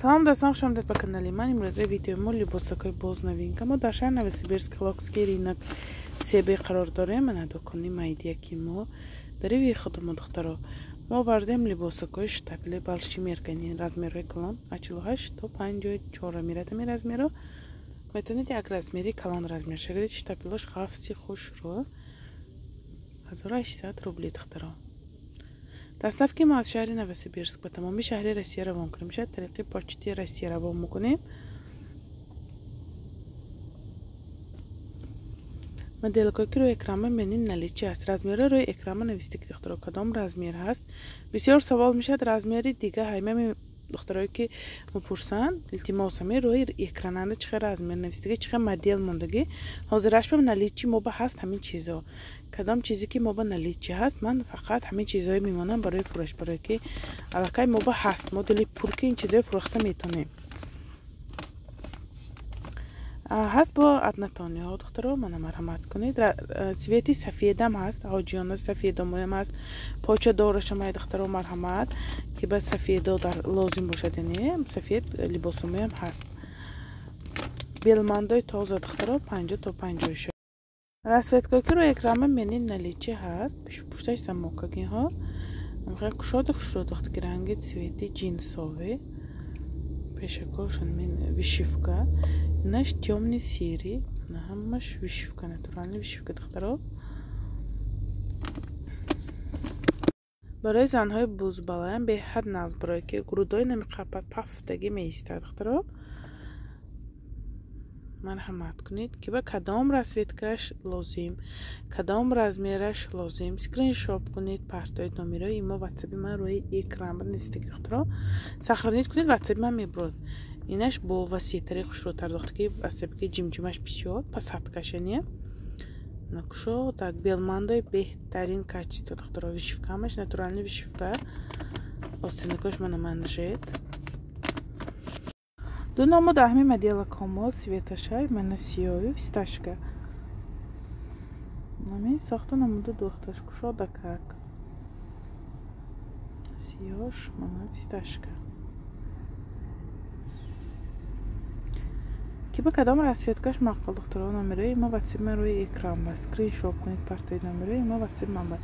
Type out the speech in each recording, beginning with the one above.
Салом дӯстон, хуш омадед ба канали ман. Имрӯза видеои мо либосакҳои боз новинка. Мо дар шаҳри Новосибирск, Хилокский рынок себе қарор дорем. Мана дукони майдияки мо. Дар иви худамо духтаро мо овардем либосакҳои штапеле балшимеркани размерҳои калон аз 48 то 54 мерад. Ҳамин размерро метавонед як размери калон размер шагиред. Штапелош ғафси хушрӯ 1800 рубли духтаро. Доставки мо аз шаҳри Новосибирск ба тамоми шаҳри Россия равон кунем. Мешавад тариқи почти Россия равон мекунем. Моделкое ки рӯи экран мебинед наличие аст. Размерро рӯи экран нависед, духтаро, кадом размер ҳаст. Бисёр савол мешавад размери дига ҳайма духтарое ки мепурсанд, илтимос ҳаме рӯи экрананда чӣ хел размер нависидаги, чӣ хел модел мондагӣ. Ҳозираш ба наличие мо ба ҳаст ҳамин чизо. Кадом чизе ки мо ба наличие ҳаст, ман фақат ҳамин чизое мемонам барои фурӯш, барое ки аллакай мо ба ҳаст. Мо дили пур ки ин чизое фурӯхта метавонем. Ҳаст бо однотонниҳо духтаро, мана марҳамат кунед. Цвети сафедам ҳаст, ҳоҷиёна сафедомоям ҳаст, поча дорашам ай духтаро, марҳамат, ки ба сафедо дар лозим бошад, яъне сафед либосомоям ҳаст. Белмандои тоза духтаро 50 то 56. Расцветкое ки рӯи экран мебинед наличие ҳаст. Пушташ самокагиҳо. Хеле кушода хушрӯ духтаки ранги цвети ҷинсовӣ. Пешакошон мин вышивка. Инаш тёмный серый, ҳамаш вышивка, натуральный вышивка духтаро. Барои занҳои бузбалаям беҳад нағз, барое ки грудой намеқапад, пафтагӣ меистад духтаро. Марҳамат кунед, ки ба кадом расцветкаш лозим, кадом размераш лозим, скриншот кунед, партоед номерои имо ватсапи ман рӯи экран банависед духтаро. Сохранить кунед, ватсапи ман мебурад. Инаш бо васеътари хушрӯтар дохт ки асаби ки ҷимҷимаш бисёр посадкаш, яъне накушо так белмандои беҳтарин качество духтаро. Вышивка ҳамаш натуральный вышивка. Остинакош мана манжет. Ду намуд ҳами модела комо цветашай мана сиёви фисташка. Нами сохта намуду духташ кушода как. Сиёш мана фисташка. Ки ба кадом расцветкаш мақбул духтаро, номерои мо ватсап ман рӯи экран ба скриншот кунед, партоед номерои мо ватсап ман ба.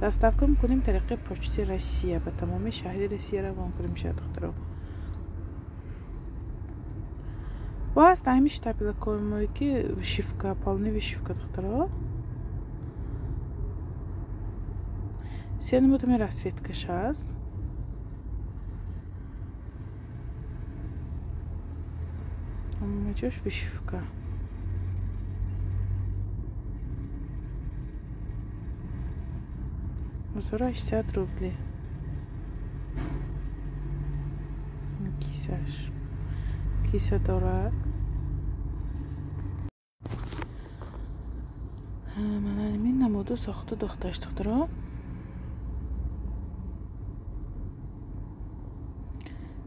Доставка мекунем тариқи почти Россия ба тамоми шаҳри Россия равон кунем мешавад духтаро. Бо ҳаст ҳами штапелакои мое ки вышивка, полный вышивка духтаро. Се намуд ҳами расцветкаш ҳаст. Ҳамаҷош вышивка. 1800 рубли. Кисаш. Киса дорад. Мана ҳамин намуду сохту духташ духтаро.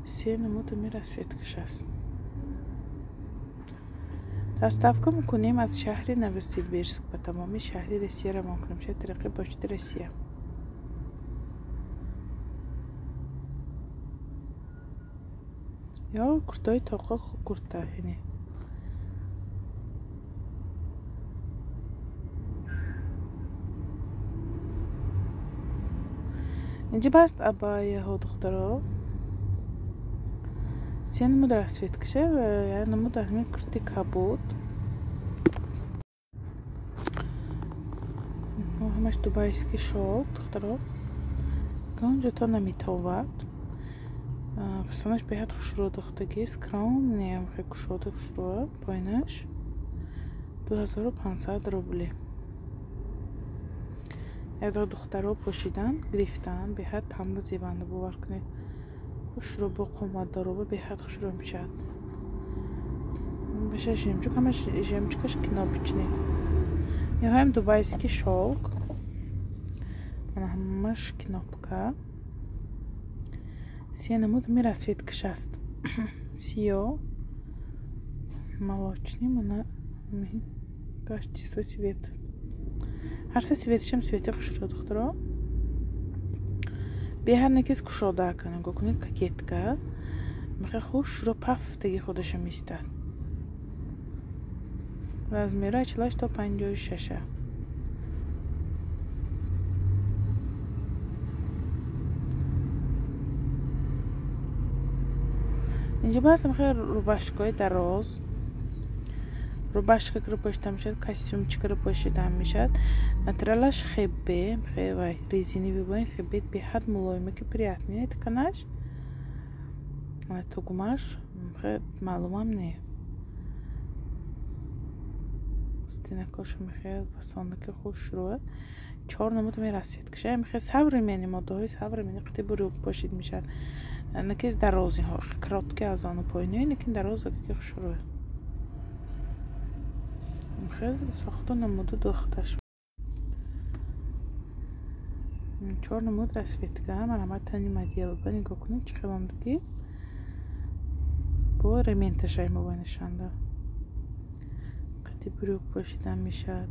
Се намуд ҳами расцветкаш аст. Доставка мекунем аз шаҳри Новосибирск ба тамоми шаҳри Россия равон кунем, шояд тариқи почти Россия. Ё куртаи тоқа курта, яъне инҷа баст абаяҳо духтаро. Се намуд расцветкаша ва як намуд ҳамин курти кабуд. Ҳамаш дубайский шок духтаро. Онҷо то наметовад. Фасонаш беҳад хушрӯ духтаги, скромный, хеле кушода хушрӯ поинаш. 2500 рубли. Якдор духтаро пӯшидан, гирифтан, беҳад тамба зебанда, бовар кунед. Хушрӯ бо қоматдоро беҳад хушрӯ мешавад. Баша жемчуг, ҳамаш жемчугаш кнопочный. Мехоҳем дубайский шелк. Мана ҳамаш кнопка. Се намуд ҳами расцветкаш аст. Сиё, молочный, мана ҳамин качество цвет. Ҳар се цветашам цвети хушрӯ духтаро. Беҳад накис кушода нигоҳ кунед, кокетка. Мехе хушро пафтаги худаша мистад. Размера 48 то 56. Инҷа баъзан хеле рубашкаҳои дароз, рубашка ки пошида мешавад, костюмчика ро пошида мешавад. Материалаш хебе, вай резиновый бо хебе, беҳад мулоиме ки приятный тканаш. Тугмаш маълумам не. Стенакош мехе фасонаки хушрӯ. 4 намуд мерасид. Киша мехе современный модаҳои современный қити бурюк пошид мешавад. Накиз дарозиҳо, короткий аз ону поёни, лекин дароз ки хушрӯ. Мехе сохту намуду духташ. 4 намуд расцветка, марҳамат тани модел ба нигоҳ кунед чӣ хел омадагӣ. Бо ременташай мо нишанда. Қити брюк пошида мешавад.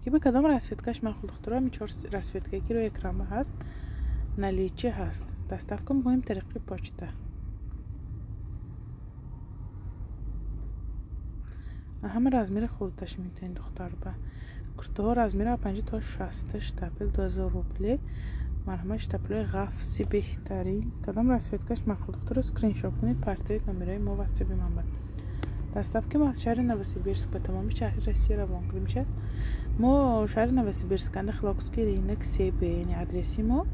Ки ба кадом расцветкаш мақул духтуро, ҳамин 4 расцветка ки рӯи экран ҳаст, наличие ҳаст. Доставка мекунем тариқи почта. Ҳама размери хурдаш метавонед духтар ба. Куртаҳо размери 50 то 60, штапел 2000 рубле. Марҳамат штапелҳои ғафси беҳтарин. Кадом расцветкаш мақул духтуро скриншот кунед, партои номерои мо ватсапи ман ба. Доставка мо аз шаҳри Новосибирск ба тамоми шаҳри Россия равон карда мешавад. Мо шаҳри Новосибирск анда Хилокский рынок 3Б, яъне адреси мо.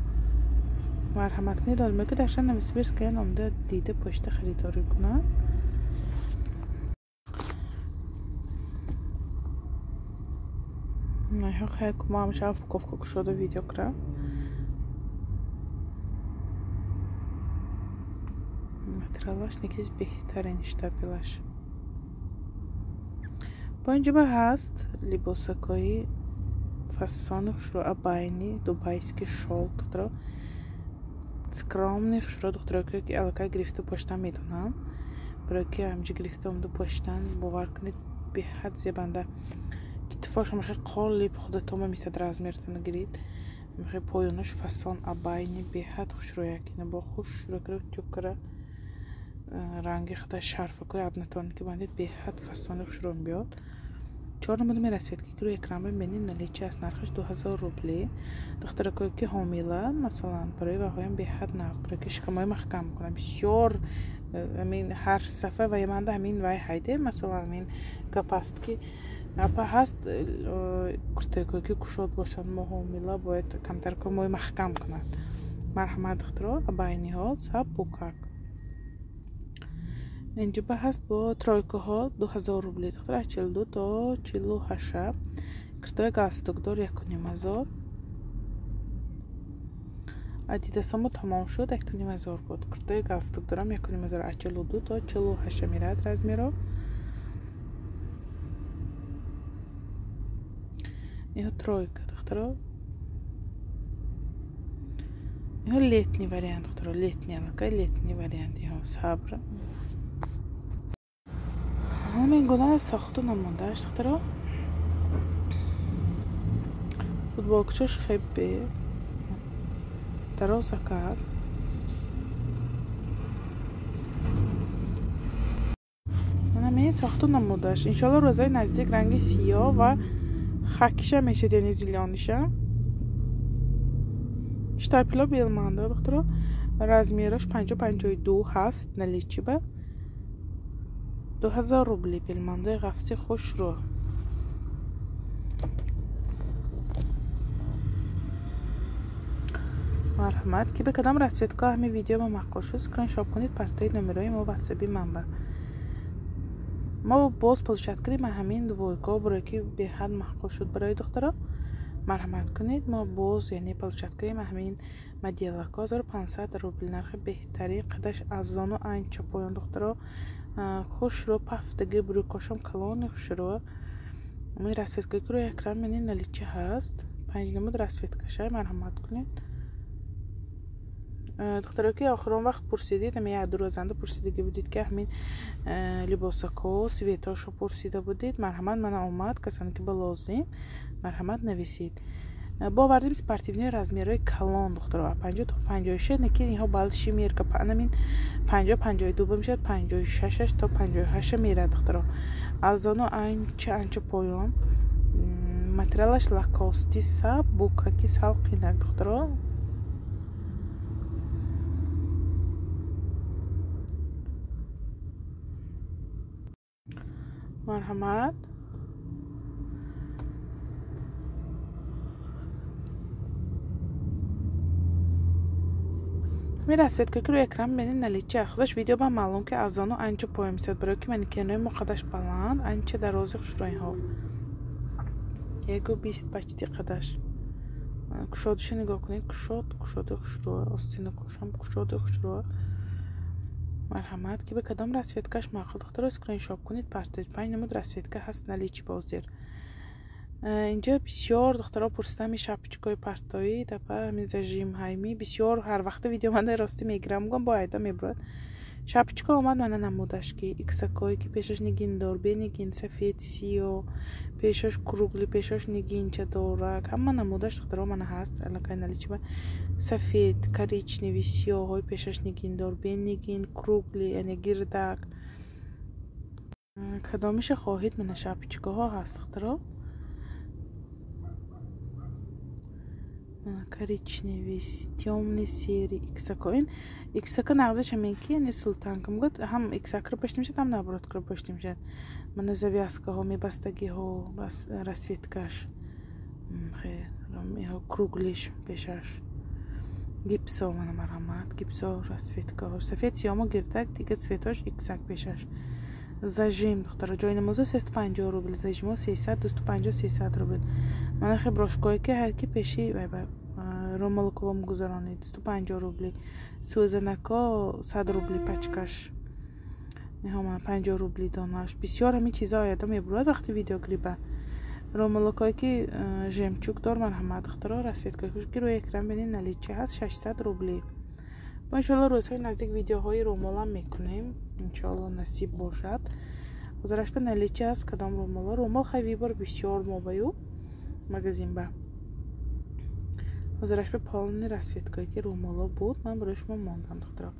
Марҳамат кунед, одаме ки дар шаҳри Новосибирск аян омада дида пошта харидорӣ кунанд. Хай мо ҳамеша упаковка кушода видео кунам. Материалаш никиз беҳтарин штапелаш. Бо инҷо ба ҳаст либосакҳои фасони хушрӯ, абайни, дубайский шелк духтаро, скромный хушрӯ духтаро ки аллакай гирифта поштан медонам. Барои ки ҳамҷо гирифта омада поштан, бовар кунед беҳад зебанда. Китфош мехе қолиб худатон мисад размертона гирид. Мехе поёнаш фасон абайни беҳад хушрӯяк. Ина бо хушрӯ кара тюк кара ранги худа шарфакои абнатон ки бандед беҳад фасони хушрӯ мебиёд. 4 намуд мерасед ки рӯи экран бибинед наличие аст. Нархаш 2000 рубле. Духтаракое ки ҳомила, масалан, барои ваҳоям беҳад нағз, барои ки шикамҳои маҳкам мекунад. Бисёр ҳамин ҳар сафа ва манда ҳамин вай ҳайде, масалан, ҳамин гап аст ки апа ҳаст куртакое ки кушод бошанд, мо ҳомила бояд камтар мои маҳкам кунад. Марҳамат духтаро, абайниҳо сабукак. Инҷо ба ҳаст бо тройкаҳо 2000 рубле духтара, 42 то 48. Куртаи галстукдор 1500. Адидасамо тамом шуд, 1500 буд. Куртаи галстукдорам 1500, 42 то 48 меравад размеро. Ино тройка духтаро. Ино летний вариант духтаро, летний аллакай летний вариант иҳо сабр. Ҳамин гуна сохту намондааш духтаро. Футболкачош хебе дароза кард. Ҳамин сохту намудаш. Иншоалло рӯзои наздик ранги сиёҳ ва хакиша мешад, яъне зелёниша. Штапело белманда духтаро. Размераш 50-52 ҳаст наличие ба. 2000 рубле белмандаи ғафси хушрӯ. Марҳамат ки ба кадом расцветка ҳамин видео ма маъқул шуд, скриншот кунед, партои номерои мо ватсапи ман ба. Мо боз получать кардем ҳамин двойка, барои ки беҳад маъқул шуд барои духтаро. Марҳамат кунед, мо боз яъне получать кардем ҳамин моделако 1500 рубл, нархи беҳтарин, қадаш аз зону анча поён духтаро. Хушрӯ пафтаги брюкошам калони хушрӯ. Ҳамин расцветка ки рӯи экран менед наличие ҳаст. 5 намуд расцветкаша, марҳамат кунед. Духтаро ки охирон вақт пурсидед, ҳамин як ду рӯзанда пурсидаги будед, ки ҳамин либосако цветошо пурсида будед. Марҳамат, мана омад. Касоне ки ба лозим, марҳамат, нависед. Бовардем спортивный размерҳои калон, духтаро, 50 то 56, неки инҳо большой мерка, анамин 50 52 мешавад, 56 то 58 мерад, духтаро. Аз оно анча анча поён. Материалаш лакости сабукаки, салқинак, духтаро. Марҳамат. Ҳамин расцветка ки рӯи экран мебинед, наличие. Худаш видео ба маълум, ки аз оно анча поён месад, барои ки манекенои мо қадаш баланд, анча дарози хушрӯиҳо, 1,20 почти қадаш. Кушодиша нигоҳ кунед, кушод, кушоди хушрӯ, остинакошам кушоди хушрӯ. Марҳамат, ки ба кадом расцветкаш маъқул, духтаро, скриншот кунед, партоед. Панҷ намуд расцветка ҳаст наличии бозир. Инҷо бисёр духтаро пурсида, ҳамин шапочкаҳои партоӣ дапа, ҳамин зажим ҳайми бисёр ҳар вақта видео манда ростӣ мегирам, гум бо айда мебурад. Шапочка омад, мана намудаш, ки иксакое ки пешаш нигиндор, бенигин, сафед, сиё, пешаш круглый, пешаш нигинча дорак, ҳама намудаш, духтаро, мана ҳаст аллакай наличие. Сафед, коричневый, сиёҳои пешаш нигиндор, бенигин, круглый, яъне гирдак, кадомиша хоҳед, мана шапочкаҳо ҳаст, духтаро. Коричневый, тёмный серый, иксако. Ин иксака нағзаш ҳамин ки, яъне султанка мегӯяд, ҳам иксакро пошта мешавад, ҳам наоборот кро пошта мешавад. Мана завязкаҳо, мебастагиҳо, бас расцветкаш круглиш, пешаш гипсо. Мана, марҳамат, гипсо расцветкаҳо, сафед, сиёмо, гирдак, дига цветош иксак пешаш. Зажим, духтаро, ҷои намоза 350 рубл, зажимо 300, 250, 300 рубл. Мана хе брошкое ки ҳар ки пеши ромалкова мегузаронед, 250 рубли. Сӯзанако 100 рубли пачкаш, ниҳо 50 рубли донаш. Бисёр ҳамин чизо ояда мебурад вақти видеогриба. Ромалокое ки жемчуг дор, марҳамат, духтаро, расцветкаи ки рӯи экран бинед, наличие ҳаст, 600 рубли. Мо иншоалло рӯзҳои наздик видеоҳои румолам мекунем, иншоалло, насиб бошад. Ҳозирашба наличие аст кадом румоло. Румол хай выбор бисёр мо баю магазин ба. Ҳозирашба полный расцветкае ки румоло буд, ман барои шумо мондам, духтаро.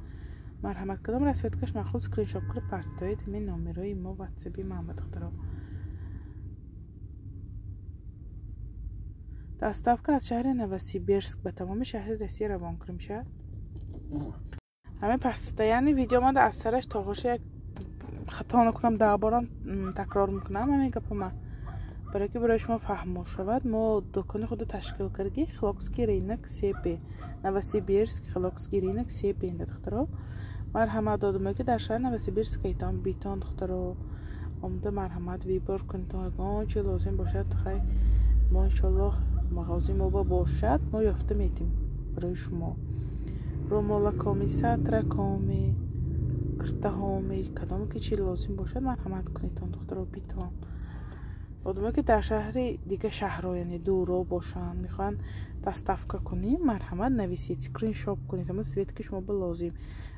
Марҳамат, кадом расцветкаш маъқул, скриншот кунед, партоед ҳамин номерои мо, ватсаби ман ба, духтаро. Доставка аз шаҳри Новосибирск ба тамоми шаҳри Россия равон кунем шавад. Ҳамин постоянно видео манда аз сараш то ғоша як хато накунам, даҳ борам такрор мекунам ҳамин гапа, барое ки барои шумо фаҳмо шавад. Мо дукони худро ташкил карди Хилокский рынок 3Б, Новосибирск, Хилокский рынок 3Б. Духтаро, марҳамат, додуме ки дар шаҳри Новосибирск айтон битон, духтаро, омада, марҳамат, выбор кунитон. Ягон чи лозим бошад, хай, мо иншоаллоҳ мағози мо ба бошад, мо ёфта метем барои шумо. Румолакоми, сатракоми, киртаҳоми, кадоме ки чи лозим бошад, марҳамат кунедтон, духтаро, битон. Одамое ки дар шаҳри дига шаҳрҳо, яъне дуро бошанд, мехоҳанд доставка кунем, марҳамат, нависед, скриншот кунед ҳама цвет ки шумо ба лозим.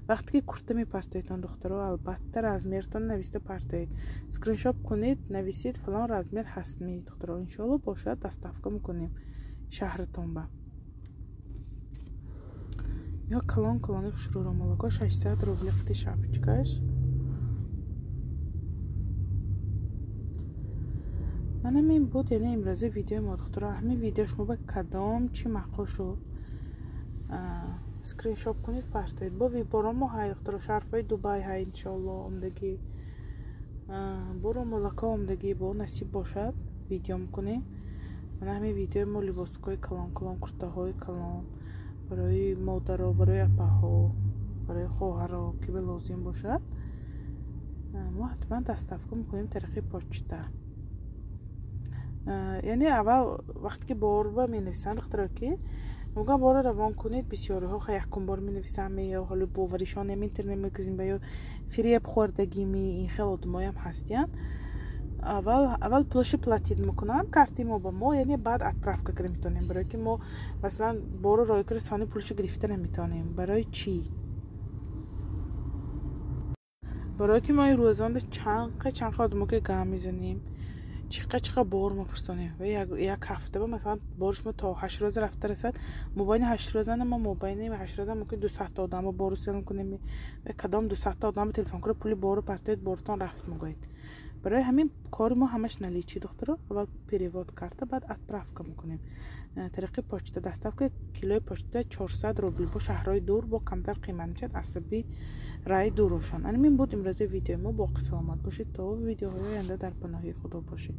Вақте ки курта мепартоедтон, духтаро, албатта, размертон нависта партоед, скриншот кунед, нависед, фалон размер ҳастми, духтаро, иншоалло, бошад, доставка мекунем шаҳратон ба. Ё калон калони хушрӯ ромалако, 600 рубли қити шапочкаш. Манам ин буд, яъне имрӯза видеои мо, духтаро. Ҳамин видео шумо ба кадом чӣ маъқул шуд, скриншот кунед, партоед. Бо выборомо ҳай, духтаро, шарфҳои Дубай ҳай, иншоалло, омдагӣ, бо ромалако омдагӣ, бо насиб бошад, видео мекунем. Мана ҳамин видеои мо: либоскҳои калон калон, куртаҳои калон барои модаро, барои апаҳо, барои хоҳаро, ки ба лозим бошад, мо ҳатман доставка мекунем тариқи почта. Яъне аввал вақте ки борба менависанд, духтаро, ки мегӯям, борро равон кунед, бисёриҳо ха якум бор менависанд, ё ҳоли боваришон ям интернет магазин ба, ё фиреб хӯрдагими, ин хел одамоям ҳастиянд. Аввал пулаши платить мекунам карти мо ба мо, яъне баъд отправка карда метавонем. Барое ки мо, масалан, бору роӣ карда, сони пулашо гирифта наметавонем. Барои чӣ? Барое ки мо ин рӯзонда чанқа чанқа одамо ки гам мезанем, чиқа чиқа бор мепурсонем ва як ҳафта ба, масалан, бори шумо то 8 рӯза рафта расад. Мобайни 8 рӯзана мо, мобайни 8 рӯза мумкин 200-та одамо бору селм кунем. Ва кадом 200-та одамо телефон кунад, пули бору партоед, борутон рафт мегӯяд. Барои ҳамин кори мо ҳамаш наличный, духтаро. Аввал перевод карта, баъд отправка мекунем тариқи почта. Доставка килои почта 400 рубл, бо шаҳрҳои дур бо камтар қимат мешавад, асаби раи дурушон. Анамин буд имрӯзаи видеои мо. Боқӣ саломат бошед, то видеоҳои оянда дар паноҳи Худо бошед.